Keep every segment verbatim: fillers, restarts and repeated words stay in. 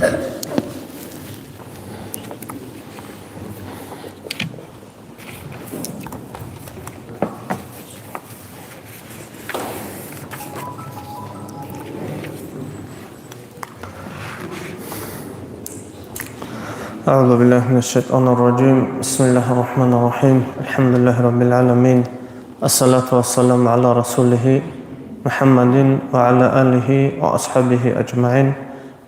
أعوذ بالله من الشيطان الرجيم. بسم الله الرحمن الرحيم. الحمد لله رب العالمين. الصلاة والسلام على رسوله محمد وعلى آله وأصحابه أجمعين.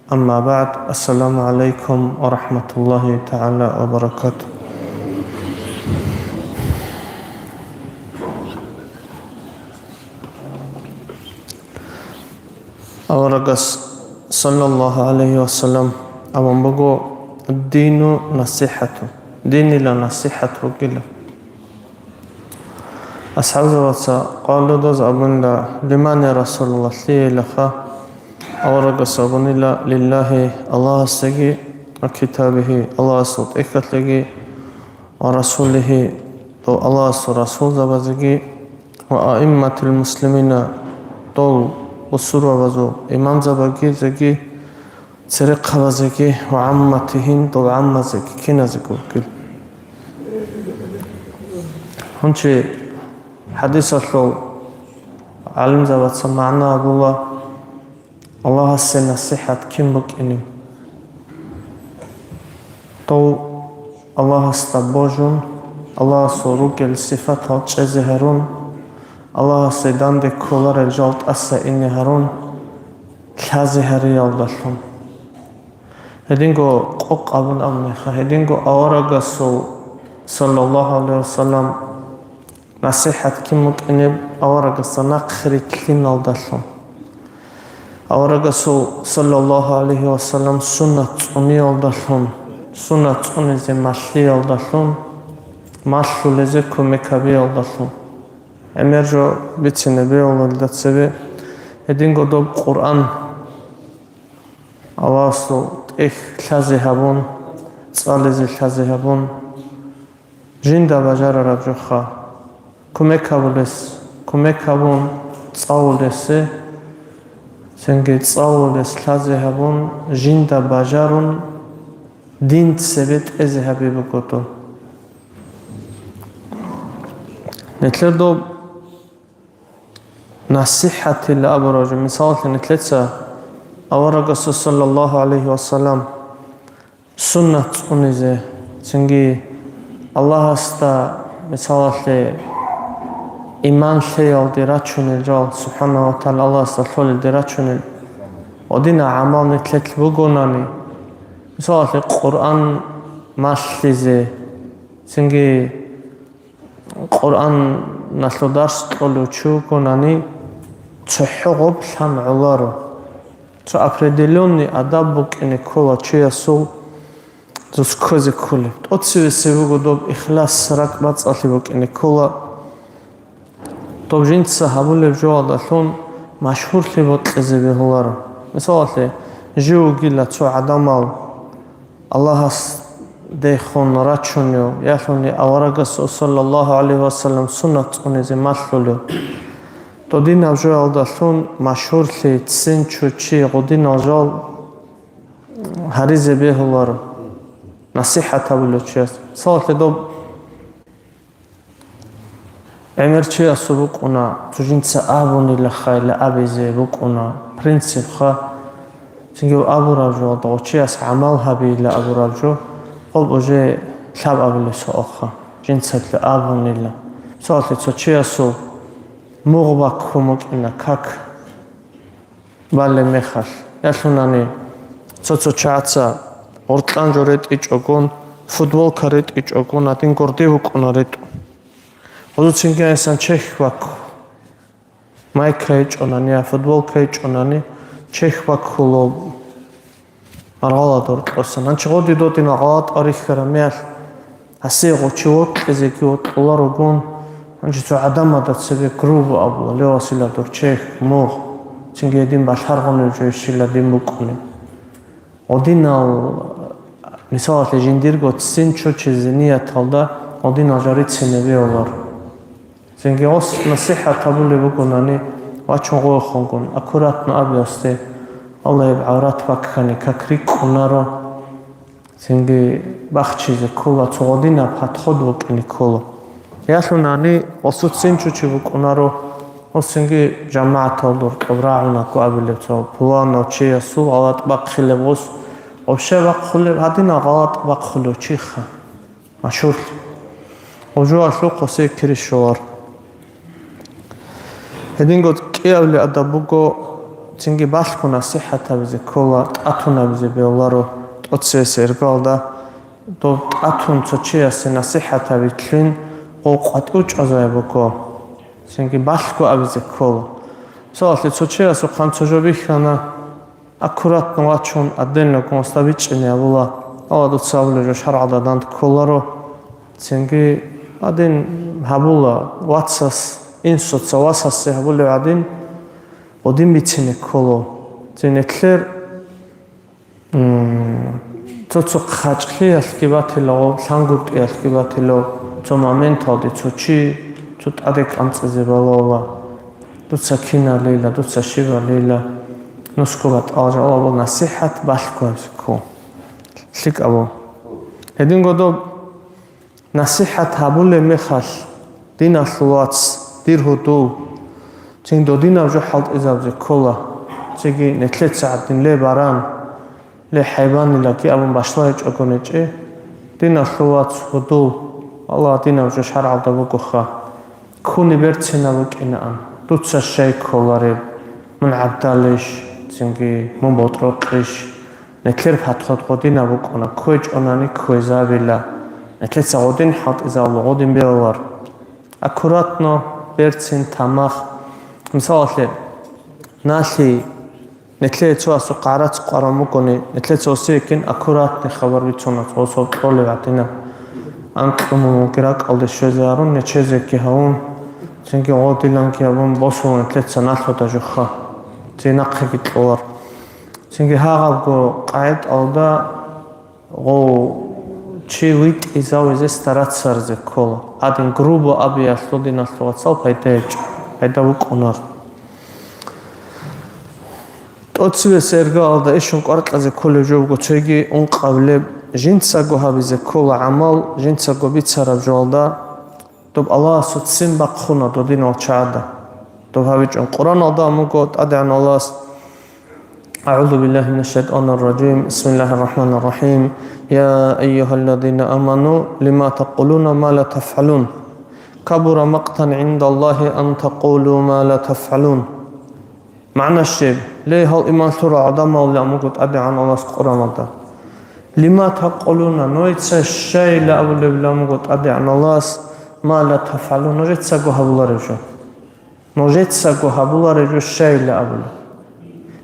أما بعد. السلام عليكم ورحمة الله تعالى وبركاته. Аварагас, саллаллагьу гӀалайгьи ва саллам, абун буго: «Дину насихӀату», динила насихӀат бугила. АсхӀабзабаца къалудаз абунила: «Лиман, я Расулаллагь, лъиелаха?» Аварагас абунила: «Лиллагьи», Аллагьасдаги, «ва китабигьи», Аллагьасул тӀехьалъеги, «ва расулигьи», дов Аллагьасул расулзабазеги, «ва аимматил муслимина», дол бусурбабазул имамзабазеги, церехъабазеги, «ва гӀамматигьим», дол гӀаммазеги, киназеги вукӀил. Гьунчи хӀадисалъул гӀалимзабаца магӀна гьабула, Аллагьасе насихӀат кин букӀинин? Дов Аллагьасда божун, Аллагьасул ругел сифатал чӀезе гьарун, Аллагьасе данде кколарел жал тӀаса ине гьарун, лъазе гьариялдалъун. Гьединго къокъ абун абунеха, гьединго аварагасул, саллаллагьу гӀалайгьи ва саллам, насихӀат кин букӀинеб аварагасда нахърилълъиналдалъун. Аварагасул, саллаллагьу гӀалайгьи ва саллам, суннат цӀуниялдалъун, суннат цӀунизе малъиялдалъун, малъулезе кумек гьабиялдалъун. ГӀемер жо бицине бегьулелда цебе, гьединго доб Къуръан Аллагьасул тӀехь лъазе гьабун, цӀализе лъазе гьабун, жинда бажарараб жоха, кумек гьабулес, кумек гьабун цӀалулесе, цинги цӀалулес лъазе гьабун, жинда бажарун, дин цебе тӀезе гьаби буго доб. Нилъер доб насихӀатилла абураб жо, мисалалъе, нилъеца аварагасул, саллаллагьу гӀалайгьи ва саллам, суннат цӀунизе, цинги Аллагьасда, мисалалъе, иман лъеялде рачунел жал, субхӀанагьу ва тагӀала Аллагьасда лъолелде рачунел, гьединаб гӀамал нилъелъ бугонани, мисалалъе, Къуръан малъизе, цинги Къуръаналъул дарс кьолев чи вугонани, цохӀо гъоб лъан гӀоларо. Цо определённый адаб букӀине ккола чиясул, дос кквезе кколеб. ТӀоцевесев вуго доб ихлас, ракӀбацӀцӀалъи букӀине ккола. Доб жинца гьабулеб жоялдалъун машгьурлъи бокьизе бегьуларо. Мисалалъе, жив вугила цо гӀадамал Аллагьасдехун рачунев, ялъуни аварагасул, саллаллагьу гӀалайгьи ва саллам, суннат цӀунизе малъулев. Додинаб жоялдалъун машгьурлъи, ццин чучи, гъудинал жал гьаризе бегьуларо насихӀат гьабулев чияс. Мисалалъе, доб ГӀемер чиясул букӀуна, цо жинца абунила хайила абизе букӀуна, принципха, цинги абураб жоялда гъо чияс гӀамал гьабейила абураб жо, гъоб уже лъаб абулеб суалха, жинцалъе абунила. Мисалалъе, цо чиясул мугъ баккун букӀина, как балеб мехалъ, ялъунани цо-цо чагӀаца гъоркьан жо ретӀичӀогон, футболка ретӀичӀогон, гьадин гурде букӀуна ретӀун. Гъозуцинги гьансан чехь бакку. Майка гьечӀонани я футболка гьечӀонани, чехь баккулеб маргъаладур кьосан. Гьанчи гъоди додина гъалатӀа рихьараб мехалъ, гьасие гъочи вокьизеги вокьуларогун, гьанчи цо гӀадамада цебе грубо абула: «Ле, васила, дур чехь, мугъ, цинги гьедин балъаргъунев жо ищила дин букӀунеб». Гъодинал, мисалалъе, жиндирго ццин чочизе нияталда гъодинал жо рицине бегьулар. Цинги гъос насихӀат гьабулеб бугонани, вачун гъойхунгун, аккуратно абиялъе, Аллагьиб гӀаврат баккани как рикӀкӀунаро, цинги бахчизе ккола, цо гъодинаб подход букӀине ккола. Ялъунани гъосуцин чучи букӀунаро, гъосинги жамагӀатал дур кьоб рагӀунаго абилеб цо пуланав чиясул гъалатӀ бахъилеб гъос, вообще бахъулеб гьадинал гъалатӀ бахъулев чиха. Машгьурлъи. Гъужуалъухъ гъосие кири щолар. Гьединго кӀиабилеб адаб буго, цинги балъго насихӀат гьабизе ккола, тӀатун гьабизе бегьуларо тӀоцебесеб иргалда. Доб тӀатун цо чиясе насихӀат гьабилъин гъов къватӀив чӀвазабизе буго, цинги балъго абизе ккола. Мисалалъе, цо чиясухъан цо жо бихьана, аккуратно вачун, отдельно гьосда бичӀчӀине абула, Аллагь дуца абулеб жо шаргӀалда данде кколаро, цинги гьадин гьабула, вацас, инсуца васасе гьабулеб гьадин, гъодин бицине ккола. Цин нилъер, м, цо-цо хъачӀлъиялъги батила, лъангутӀиялъги батила, цо моменталде цо чи, цо тӀаде кӀанцӀизе балагьула. Дуца киналила, дуца щибалила, нусго батӀал жо, Аллагьул насихӀат балъго гьабизе ккола. ЛъикӀаб. Гьединго доб насихӀат гьабулеб мехалъ, диналъул вац, дир гьудул, цин додинаб жо хӀалтӀизабизе ккола, цинги нилъеца гьадин ле баран, ле хӀайбанилаги абун башлагьичӀого нечӀе, диналъул вац, гьудул, Аллагь, динаб жо шаргӀалда бугоха. Ккуни берцинаб букӀинаан, дуца щай кколареб, мун гӀабдалищ, цинги мун ботӀрохъищ, нилъер подход гъодинаб букӀуна, кквечӀонани кквезабила, нилъеца гъодин хӀалтӀизабула, гъодин бегьулар. Аккуратно, берцин, тамах. Мисалалъе, налъи Нилъее цо асухъ гӀарац къваран бугони, нилъеца гьосиеккин аккуратный хабар бицуна, цо гьосул кьолеб гӀадинаб. Анкьун мугел ракӀалде щвезе гьарун, нечезеги гьавун, цинги гъодиланги гьабун босула нилъеца налъуда жуха, цин нахъеги кьолар. Цинги гьагъабго къагӀидалда гъов чи витӀизавизе стараться гьаризе ккола. Гьадин грубо абиялъул диналъул вацал пайда гьечӀо, пайда букӀунар. ТӀоцебесеб иргаялда ишун кӀваркьазе кколеб жо буго цоги ункъабилеб, жинцаго гьабизе ккола гӀамал, жинцаго бицараб жоялда доб Аллагьасул ццин бахъуна додинал чагӀазда. Доб гьабичӀо. Къуръаналда амуго ТӀадегӀан Аллагьас, أعوذ بالله من الشيطان الرجيم. بسم الله الرحمن الرحيم. يا أيها الذين آمنوا لم تقولون ما لا تفعلون. كبر مقتا عند الله أن تقولوا ما لا تفعلون. МагӀна щиб? Ле, гьал иман лъурал гӀадамал, ламуго ТӀадегӀан Аллагьас Къуръаналда. لم تقولون, нужеца щайила абулеб ламуго ТӀадегӀан Аллагьас, ما لا تفعلون, нужецаго гьабулареб жо. Нужецаго гьабулареб жо щайила абула.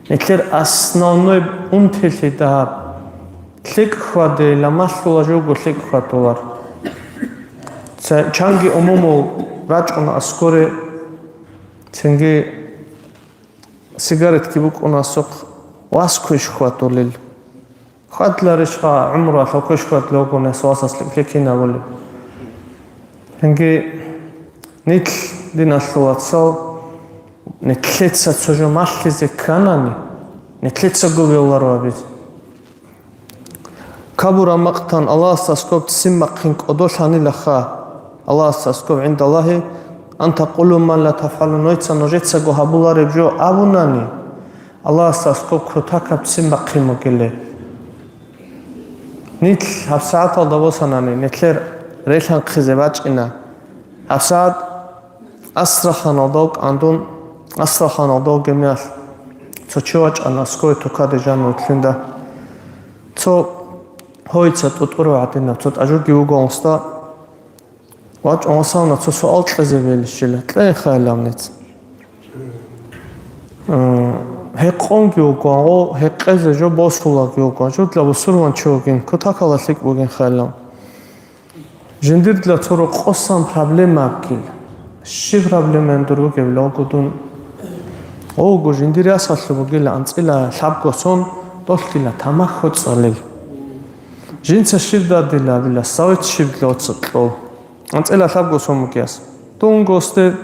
Нилъер основной унтилъи дагьаб. ЛъикӀ хьвадейила, малъула жуго лъикӀ хьвадулар. Ца-, чанги умумул рачӀуна аскоре, цинги сигаретги букӀуна асухъ, вас квеш хьвадулел. Хьвадларищха гӀумруялъ квеш хьвадлугонас васас лъикӀлъи кинабулеб? Гьанги нилъ, диналъул вацал, нилъеца цо жо малъизе кканани, нилъецаго вевларо абизе. كبر مقتا, Аллагьасда аскоб ццин бахъин кӀодолъанилаха, Аллагьасда аскоб, عند الله أن تقولوا ما لا تفعلون, нойца нужецаго гьабулареб жо абунани, Аллагьасда аскоб кутакаб ццин бахъин бугиле. Нилъ гьабсагӀаталда босанани, нилъер релъанхъизе бачӀина. ГьабсагӀат Астраханалда вукӀандун, Астраханалда вугеб мехалъ, цо чи вачӀана аскоре тукаде жанивлъинда. Цо гьойца тӀутӀурав гӀадинаб, цо тӀажуги вуго гьосда. ВачӀун васавна цо суал кьезе белищила, кьейин хайилав ниж. М, гьекъонги вугоан, гъо, гьекъезе жо босулаги вугоан, жодла бусурман чи вугин, кутакала лъикӀ бугин хайилав. Жиндирла цо рокъосан проблема абгил. Щиб проблемаялъ дур бугеб логудун? Ого, жиндир ясалъуб бугила анцӀила лъабго сон долъила тамах гьоцӀалел. Жинца щиб дадила дила, совет щиб лоца кьол. АнцӀила лъабго сон бугес. Дун госде,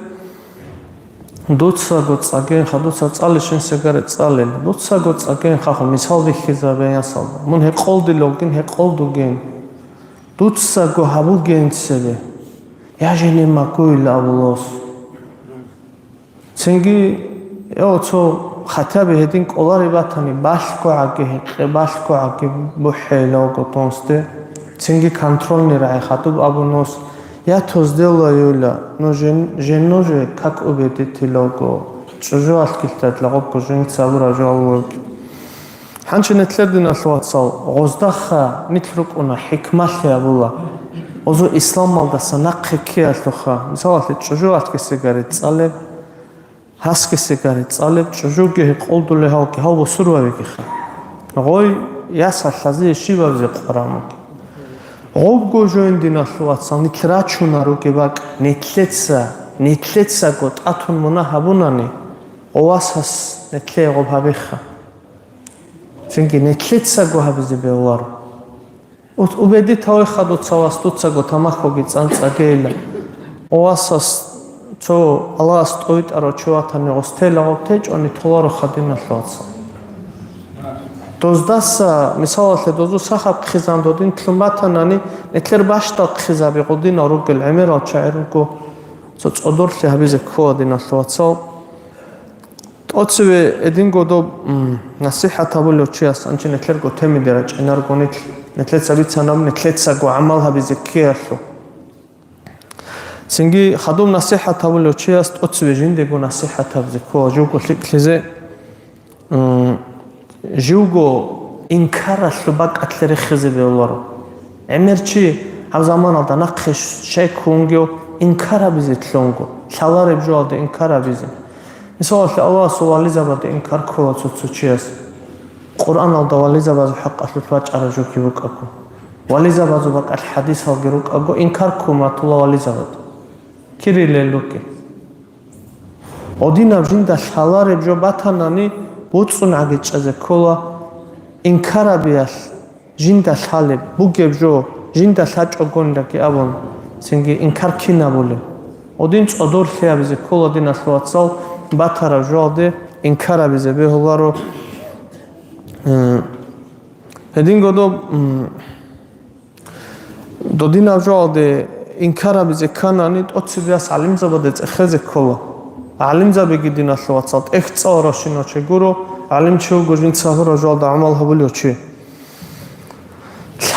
Дуцаго цӀагенха, дуца цӀалищин сигарет цӀалел. Дуцаго цӀагенха, мисал бихьизабе ясалда. Мун гьекъолдилавгин, гьекъолдугин. Дуцаго гьабугин цебе. Я жине макуйла абулос. Цинги, я цо хатаби гьедин кӀолари батани, балъго гӀаги гьекъе, балъго гӀаги бухӀейла ого тонсде. Цинги контрольный рагӀи хадуб абунос. Я тоздела юла, ну жен-, жено же как убедить лого, чӀужу алкилтат лагъобго жинца абура жо аллоги. Гьанчи нетлъер диналъ вацал, гъоздаха нилъ рукӀуна хӀикмалъи абула. Гъозу исламалдаса нахъе ккеялъуха, мисалалъе, чӀужу алкисе гари цӀалеб, гьасги сигарет цӀалеб, чӀужуги гьекъолдулей гьалги гьав бусурбабигиха. Гъой ясалъазие щибабизе къварамуги. Гъобго жоин диналъул вацал нилъ рачунаруги бакӀ, нилъеца, нилъецаго тӀатун мунагь гьабунани, гъов васас нилъее гъоб гьабиха. Цинги нилъецаго гьабизе бегьуларо. Ут убедитавеха дуца вас, дуцаго тамахоги цӀанцӀагейилан. О васас цо Аллагьас тӀовитӀарав чи ватани гъостелагъав течӀони толаро хадиналъувацал. Доздаса, мисалалъе, дозу сахаб хъизан додин лъун батанани, нилъер бащдал хъизаби гъудинал ругел гӀемерал чагӀи руго, цо цӀодорлъи гьабизе ккола диналъувацал. ТӀоцеве эдинго доб, м, насихӀат гьабулев чияс анчи нилъерго темиде рачӀинарго нилъ, нилъеца бицанаб, нилъецаго гӀамал гьабизе ккеялъул. Цинги хадуб насихӀат гьабулев чияс тӀоцеве жиндего насихӀат гьабизе ккола, живго лъикӀлъизе, м, живго инкаралъул бакӀалъе рехизе бегьуларо. ГӀемер чи гьаб заманалда нахъе щай ккунгев инкар гьабизе лъунго, лъалареб жоялда инкар гьабизе. Мисалалъе, Аллагьасул вализабазда инкар ккола цо-цо чияс. Къуръаналда вализабазул хӀакъалъулъ бачӀараб жо киб букӀаго, вализабазул бакӀалъ хӀадисалги рукӀаго, инкар ккун батула вализабазда. Кирилел руке. Гъодинаб жинда лъалареб жо батанани, буцӀцӀун гӀагичӀазе ккола, инкарабиялъ жинда лъалеб, бугеб жо жинда лъачӀогондаги абун, цинги инкар кин абулеб? Гъодин цӀодорлъи гьабизе ккола диналъул вацал, батараб жоялде инкар гьабизе бегьуларо. Э, гьединго доб, м, додинаб жоялде инкар гьабизе кканани, тӀоцебе гӀалимзабаде цӀехезе ккола. ГӀалимзабиги диналъул вацал тӀехь цӀаларавщинав чи гуро, гӀалимчи вуго жинца гьурав жоялда гӀамал гьабулев чи.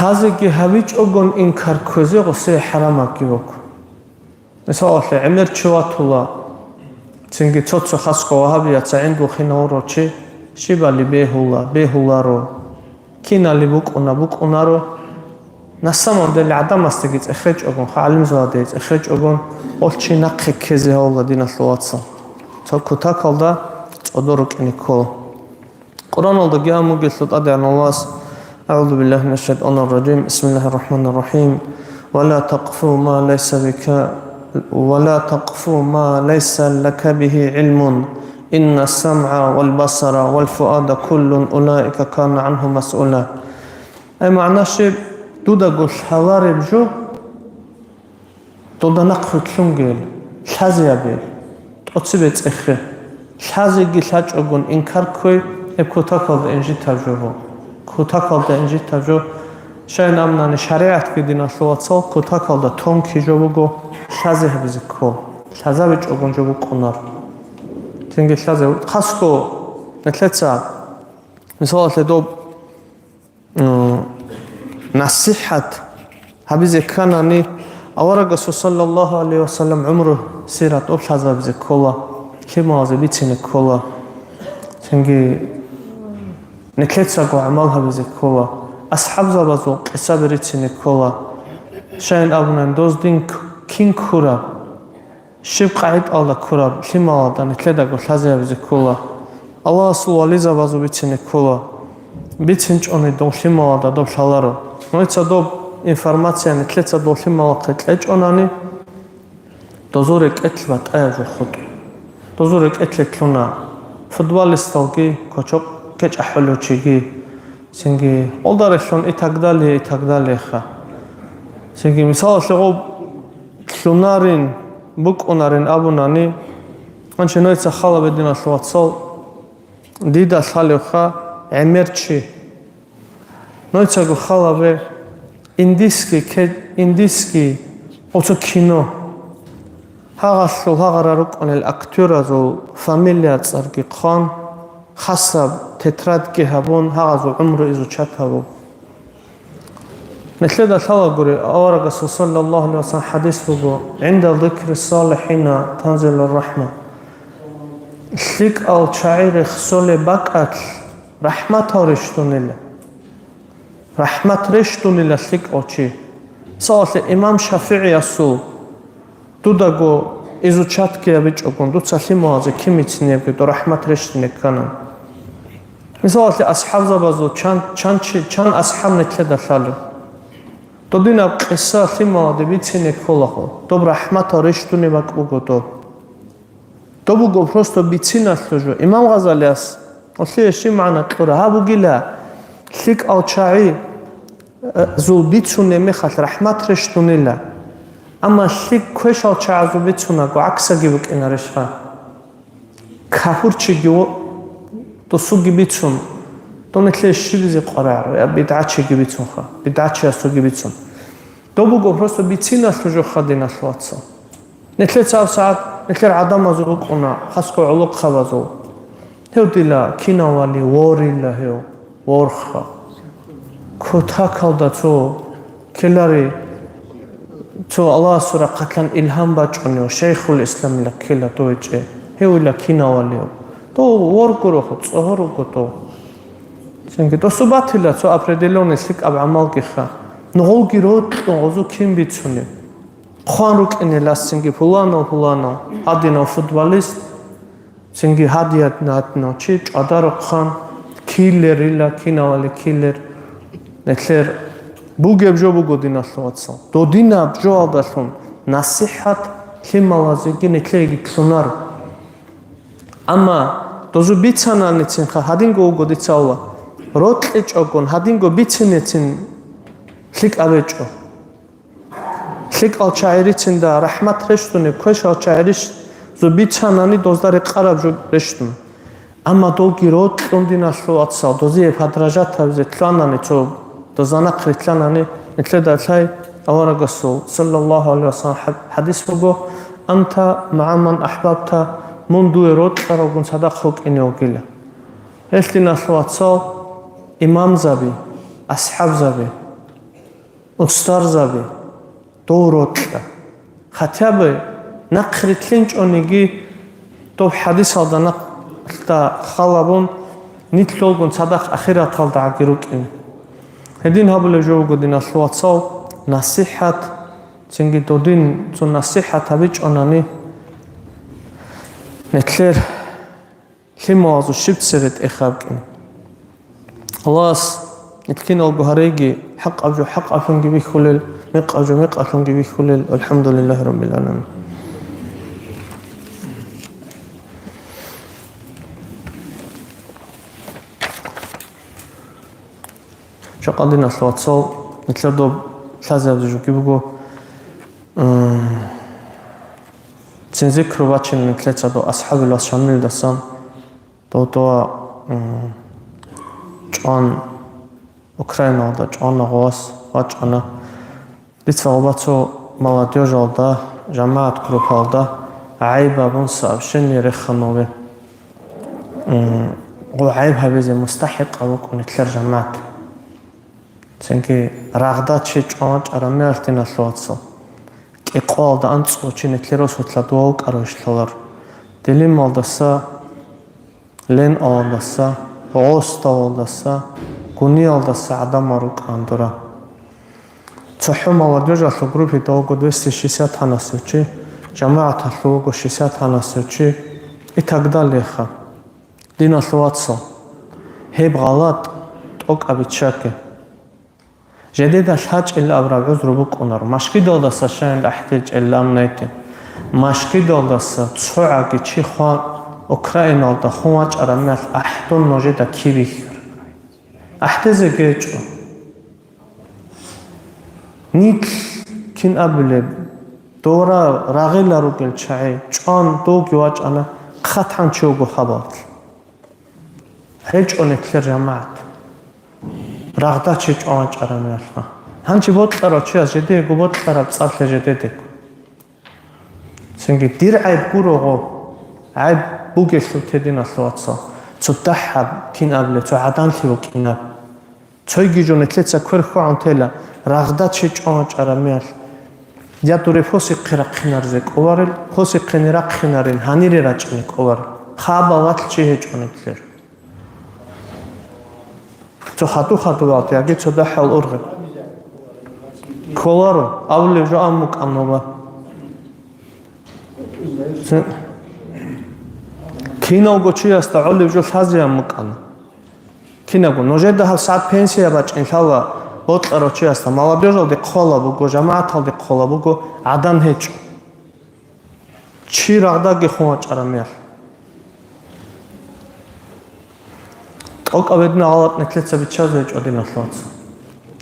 Лъазеги гьабичӀогон инкар кквезе гъосие хӀарамабги буго. Мисалалъе, гӀемер чи ватула, цинги цо-цо хасго вагьабияца гӀиндулхъин гьавурав чи, щибали бегьула, бегьуларо, кинали букӀуна, букӀунаро. На самом деле гӀадамасдаги цӀехечӀогон, гӀалимзабаде цӀехечӀогон, гъол чи нахъе ккезе гьавула диналъул вацал. Цо кутакалда цӀодор рукӀине ккола. Къуръаналдаги амугелъул тӀадегӀан Аллагьас: أعوذ بالله من الشيطان الرجيم. بسم الله الرحمن الرحيم. ولا تقف ما ليس بك، ولا تقف ما ليس لك به علم. إن السمع والبصر والفؤاد كل أولئك كان عنه مسؤولا. Ай магӀна щиб, дудаго лъалареб жо, долда нахъе лъунгел, лъазе гьабе, тӀоцебе цӀехе. Лъазеги лъачӀогон инкар кквей, гьеб кутакалда инжитаб жо буго. Кутакалда инжитаб жо. Щайин абунани, шаригӀатги диналъул вацал кутакалда тонкий жо буго, лъазе гьабизе ккол. ЛъазабичӀогон жо букӀунар. Цинги лъазе. Хасго нилъеца, мисалалъе, доб М, насихӀат гьабизе кканани, аварагасул саллаллагьу гӀалайгьи ва саллам гӀумру сират об лъазабизе ккола, лъималазе бицине ккола. Цинги нилъецаго гӀамал гьабизе ккола, асхӀабзабазул къисаби рицине ккола. Щайин абунани, доз дин к-, кин ккураб? Щиб къагӀидалда ккураб лъималалда нилъедаго лъазе гьабизе ккола. Аллагьасул вализабазул бицине ккола. БицинчӀони дов лъималалда доб лъаларо. Нужеца доб информация нилъеца дов лъималахъе кьечӀонани, дозул рекӀелъ батӀаяб жо хутӀу. Дозул рекӀелъе кьуна футболисталги, кочок кечӀахӀулев чиги. Цинги къолдарелъун и так далее, и так далее ха. Цинги мисалалъе гъоб лъунарин, букӀунарин абунани, Гьанже нойца халабе, диналъул вацал, дида лъалевха гӀемер чи. Нойцаго халабе индийский ке-, индийский оцо кино. Гьагъалъул гьагъара рукӀунел актёразул фамилия цӀарги хъван, хасаб тетрадги гьабун, гьагъазул гӀумру изучат гьабун. Нилъеда лъалагури, аварагасул саллаллагьу гӀалайгьи вассалам хӀадис буго: «ГӀинда зикри салихӀина танзилур рахӀма». ЛъикӀал чагӀи рехсолеб бакӀалъ рахӀматал рещтӀунила. РахӀмат рещтӀунила лъикӀав чи. Мисалалъе, имам ШафигӀиясул Дудаго изучатги гьабичӀогун, дуца лъималазе кин бицинебги, дов рахӀмат рещтӀине ккана. Мисалалъе, асхӀабзабазул чан, чан чи, чан асхӀаб нилъеда лъалеб? Додинаб къиса лъималаде бицине кколахъо, доб рахӀматал рещтӀунеб бакӀ буго доб. Доб буго просто бициналъул жо. Имам Гъазалияс, гьелъие щиб магӀна кьура, гьаб бугила, лъикӀал чагӀи, э, зул бицунеб мехалъ рахӀмат рещтӀунила. Амма лъикӀ квешал чагӀазул бицунаго, гӀаксаги букӀинарищха? Капурчиги во-, досуги бицун, дов нилъее щибизе къварагӀаро, я бидгӀачиги бицунха, бидгӀачиясуги бицун. Доб буго просто бициналъул жо, диналъул вацал. Нилъер цав сагӀат, нилъер гӀадамазул рукӀуна, хасго гӀолохъабазул. Гьев дила кинавали ворила гьев, ворха. Кутакалда цо ккелари, цо Аллагьасул рахъалъан илгьам бачӀунев, Шайхул Исламила ккела дов гьечӀеб. Гьевила кинавали гьев. Дов вор гурохъо, цӀогьор руго дов. Цинги досу батила цо определённый лъикӀаб гӀамалгиха. Нугъулги рокьун гъозу кин бицунеб? Хъван рукӀинеласинги пуланав, пуланав, гьадинав футболист, цинги гьадият гьадинав чи, чӀвадарухъан, киллерила, кинавали киллер. Нилъер бугеб жо буго, диналъул вацал. Додинаб жоалдалъун насихӀат лъималазеги нилъееги лъунаро. Амма дозу бицананицинха, гьадинго вуго дица Аллагь, рокьичӀогун гьадинго бицинецин лъикӀаб гьечӀо. ЛъикӀал чагӀи рицинда рахӀмат рещтӀунеб, квешал чагӀи рищ-, зу бицанани дозда рекъараб жо рещтӀун. Амма долги рокьун, диналъул вацал, дозие подражать гьабизе лъанани, цо доза нахъ рилълъанани, нилъеда лъай аварагасул, саллаллагьу гӀалайгьи вассалам, хӀад-, хӀадис буго: «Анта магӀа ман ахӀбабта», мун дуе рокьаралгун цадахъ вукӀине вугила. Гьелъ, диналъул вацал, имамзаби, асхӀабзаби, устарзаби, дов рокьа. Хотя бы нахъ рилълъинчӀониги, доб хӀадисалда нахъ халабун, нилъ лъолгун цадахъ ахираталдагӀаги рукӀин. Гьедин гьабулеб жо буго, диналъул вацал, насихӀат, цинги додин цо насихӀат гьабичӀонани, нилъер лъималазул щиб цебе тӀехь абкӀин. Аллагьас нилъ киналго гьареги, хӀакъаб жо хӀакъаблъунги бихьулел, мекъаб жо мекъаблъунги бихьулел. ВалхӀамдулиллагьи раббил гӀаламин. Жакъа, диналъул вацал, нилъер доб лъазабизе жуги буго. М, цин зикру бачина нилъеца дов асхӀабил вас Шамилдасан. Дов дова, м, чӀван, Украиналда чӀван гъос вачӀана. Дица гъоба цо молодёжалда, жамагӀат группалда гӀайиб абун сообщение рехана ве. М, гъо гӀайиб гьабизе мустахӀикъав вукӀун нилъер жамагӀат. Цинги рагъда чи чӀван вачӀараб мехалъ, диналъул вацал, кӀикъоялда анцӀго чи нилъер росулъа дова вукӀарав иш лъалар. Делималдаса, Леналдаса, Гъосталдаса, Гуниялдаса гӀадамал рукӀан дура. ЦохӀо молодёжалъул группида вуго двести шестьдесят гьанасев чи, жамагӀаталъув вуго шестьдесят гьанасев чи и так далее-ха. Диналъул вацал, гьеб гъалатӀ тӀокӀаб биччаке. Жидеда лъачӀел абураб гӀузру букӀунаро, машгидалдаса щайин ахӀдечӀел ламнайте. Машгидалдаса цо гӀаги чи хван, Украиналда хун вачӀараб мехалъ ахӀдун нужеда киб бихьар? АхӀдезе гьечӀо. Нилъ кин абулеб, дора рагъила ругел чагӀи, чӀван довги вачӀана, хъатгӀан чи вуго хабалъ. ГьечӀо нилъер жамагӀат. Рагъда чи чӀванчӀараб мехалъха. Гьанчи бокьарав чияс жидеего бокьараб цӀарлъи жидедего. Цинги дир гӀайб гурого, гӀайб бугелъул те, диналъул вацал, цо дагьаб кин абулеб, цо гӀаданлъи вукӀинаб. Цойги жо нилъеца квер хьвагӀун тела, рагъда чи чӀванчӀараб мехалъ. Я дуре посихъе рахъинаризе кӀоларел, посихъене рахъинарин, гьанире рачӀине кӀоларел. Хабалалъ чи гьечӀо нилъер. Цо хадур-хадуралде яги цо дагьал ургъел. Кколаро, абулеб жо ан мукӀан нуба. Цин-, киналго чиясда гӀолеб жо лъазеян мукӀана. Кинабго, нужеда гьабсагӀат пенсия бачӀин лъала бокьарав чиясда, молодёжалде хъвала буго, жамагӀаталде хъвала буго, гӀадан гьечӀо. Чи рагъдаги хун вачӀараб мехалъ. ТӀокӀаб гьедин гъалатӀ нилъеца биччазе гьечӀо, диналъул вацал.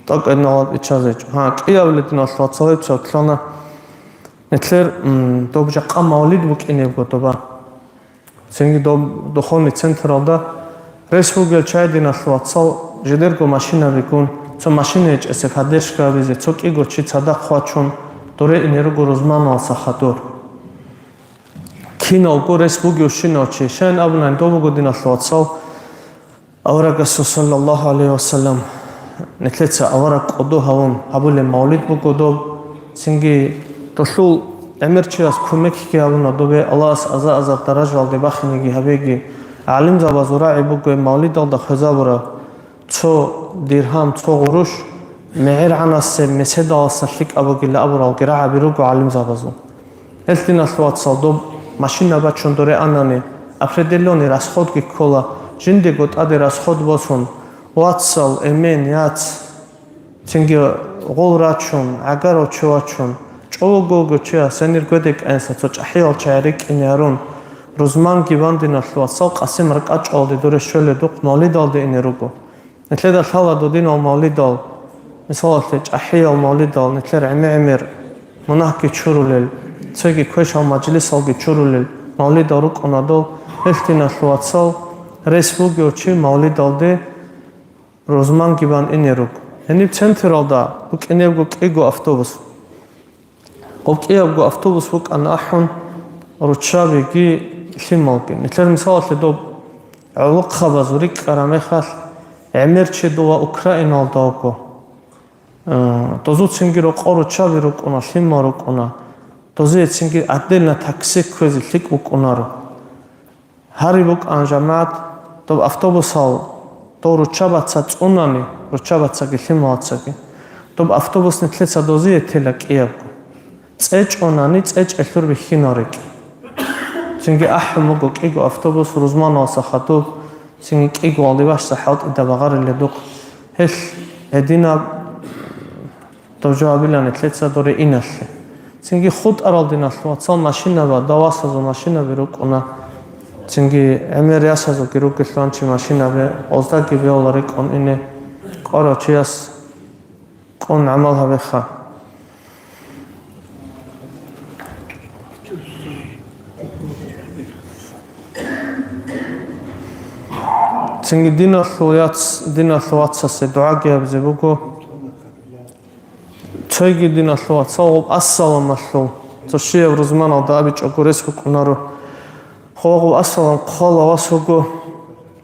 ТӀокӀаб гьедин гъалатӀ биччазе гьечӀо. Гьа, кӀиабилеб, диналъул вацал, гьеб цо лъана. Нилъер, м, доб жакъа мавлид букӀинебго доба. Цинги доб духовный централда рес бугел чай, диналъул вацал, жидерго машинабигун, цо машина гьечӀесе поддержка гьабизе, цо кӀиго чи цадахъ вачун, доре ине руго рузманалдаса хадур. Киналго рес бугевщинав чи, щайин абунани, доб буго, диналъул вацал, аварагасул, саллаллаху гӀалайхи вассалам, нилъеца авараг кӀодо гьавун гьабулеб мавлид буго доб, цинги долъул гӀемер чияс кумекги гьабуна добе, Аллагьас аза-азар даражалде бахинеги гьабеги, гӀалимзабазул рагӀи буго гьеб мавлидалда хвезабураб цо диргьам, цо гъурущ, мегӀергӀанасеб меседаласа лъикӀаб бугилан абуралги рагӀаби руго гӀалимзабазул. Гьелъ, диналъул вацал, доб машина бачун доре анани, определённый расходги ккола, жиндего тӀаде расход босун, вацал, эмен, яц, цинги гъол рачун, гӀагарав чи вачун, чӀого-чӀого чияс гьенир гведекӀанса цо чӀахӀиял чагӀи рикӀкӀине гьарун, рузманги бан, диналъул вацал, Къасим ракӀачӀалде доре щолеб духъ мавлидалде ине руго. Нилъеда лъала додинал мавлидал, мисалалъе, чӀахӀиял мавлидал, нилъер гӀемер-гӀемер мунагьги чурулел, цоги квешал мажлисалги чурулел мавлидал рукӀуна дол, гьелъ, диналъул вацал, рес бугев чи мавлидалде рузманги бан ине руго. Гьениб централда букӀинебго кӀиго автобус. Гъоб кӀиябго автобус букӀана ахӀун, руччабиги лъималги. Нилъер мисалалъе доб гӀолохъабазул рикӀкӀараб мехалъ, гӀемер чи дова Украиналда вуго. Э, дозуцинги рокъор руччаби рукӀуна, лъимал рукӀуна. Дозиецинги отдельно такси кквезе лъикӀ букӀунаро. Гьари букӀан, жамагӀат, доб автобусал дов руччабаца цӀунани, руччабацаги лъималацаги, доб автобус нилъеца дозие тела кӀиябго. ЦӀечӀонани цӀечӀелъур бихьинал рекӀи. Цинги ахӀун буго кӀиго автобус рузманалдаса хадуб, цинги кӀиго валдибаш хӀалтӀида багъариледухъ. Гьелъ гьединаб Дов жо гьабилан нилъеца доре иналъе. Цинги хутӀарал, диналъул вацал, машинаба, давасазул машинаби рукӀуна. Цинги гӀемер ясазулги ругелъул чи машинаби, оздаги бегьула рекӀун ине, кӀварав чияс кӀун гӀамал гьабеха. Цинги диналъул яц, диналъул вацасе дугӀаги гьабизе буго. Цойги, диналъул вацал, гъуб ассаламалъул цо щияб рузманалда абичӀого рес букӀунаро. Хъо гъуб ассалам хъвала вас вуго,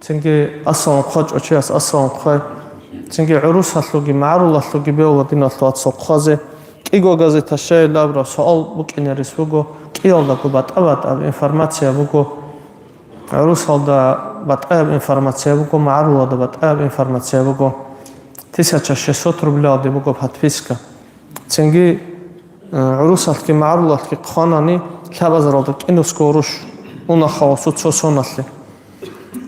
цинги ассалам хъвачӀо чияс ассалам хъвай. Цинги гӀурусалъулги магӀарулалъулги бегьула, диналъул вацал, хъвазе. КӀиго газета щайилабра суал букӀине рес буго, кӀиялдаго батӀа-батӀаб информация буго. ГӀурусалда батӀаяб информация буго, магӀарулалда батӀаяб информация буго. Тысяча шестьсот рублялде буго подписка. Цинги, э, гӀурусалъги магӀарулалъги хъванани, лъабазаралда кӀинусго гъурущ уна хавасу цо соналъе.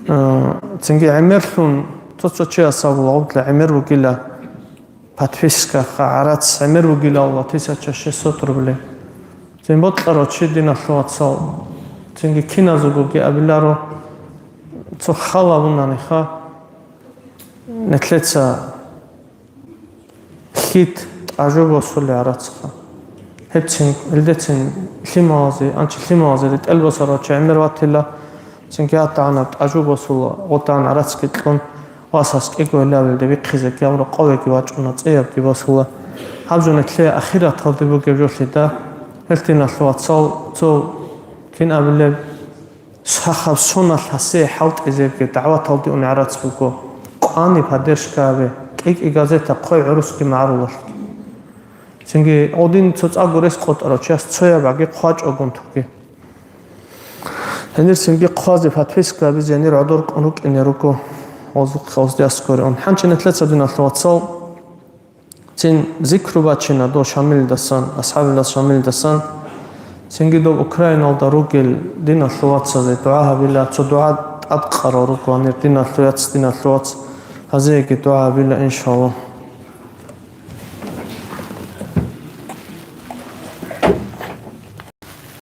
Э, цинги гӀемерлъун цо-цо чияс абула, гъубла гӀемер бугила. Подпискаха гӀарац гӀемер вугилалла, тысяча шестьсот рублей. Цин бокьарав чи, диналъул вацал, цинги киназулгоги абиларо, цо хал абунаниха, нилъеца хьит тӀажу босулел гӀарацха. Гьебцин, гьелдецин лъималазе, анчи лъималазе ретӀел босарав чи гӀемер ватила, цинги гьатӀагӀанаб тӀажу босула, гъутагӀан гӀарацги кьун, васас кӀиго гьелавилде бихъизе ккун рокъовеги вачӀуна, цӀиябги босула. Гьаб жо нилъее ахираталде бугеб жолъида, гьелъ диналъул вацал, цо кин абилеб, сахаб соналъ гьасие хӀалтӀизебги дагӀваталде ун гӀарац буго. Къани поддержка гьабе, кӀи-кӀи газета хъвай гӀурусги магӀарулалъги. Цинги гъодин цоцӀаго рес къотӀарав чияс цояб аги хъвачӀогун туги. Гьенир цинги хъвазе подписка гьабизе гьенир гӀодор кӀун рукӀине руго, гъоз-, гъоздиясгори ун. Ханчи нилъеца, диналъул вацал, цин зикру бачина дов Шамилдасан, асхӀабилас Шамилдасан, цинги дов Украиналда ругел диналъул вацазе дугӀа гьабила, цо дугӀа тӀадкъарал руго гьанир, диналъул яц, диналъул вац, гьазиеги дугӀа гьабила, иншаллагь.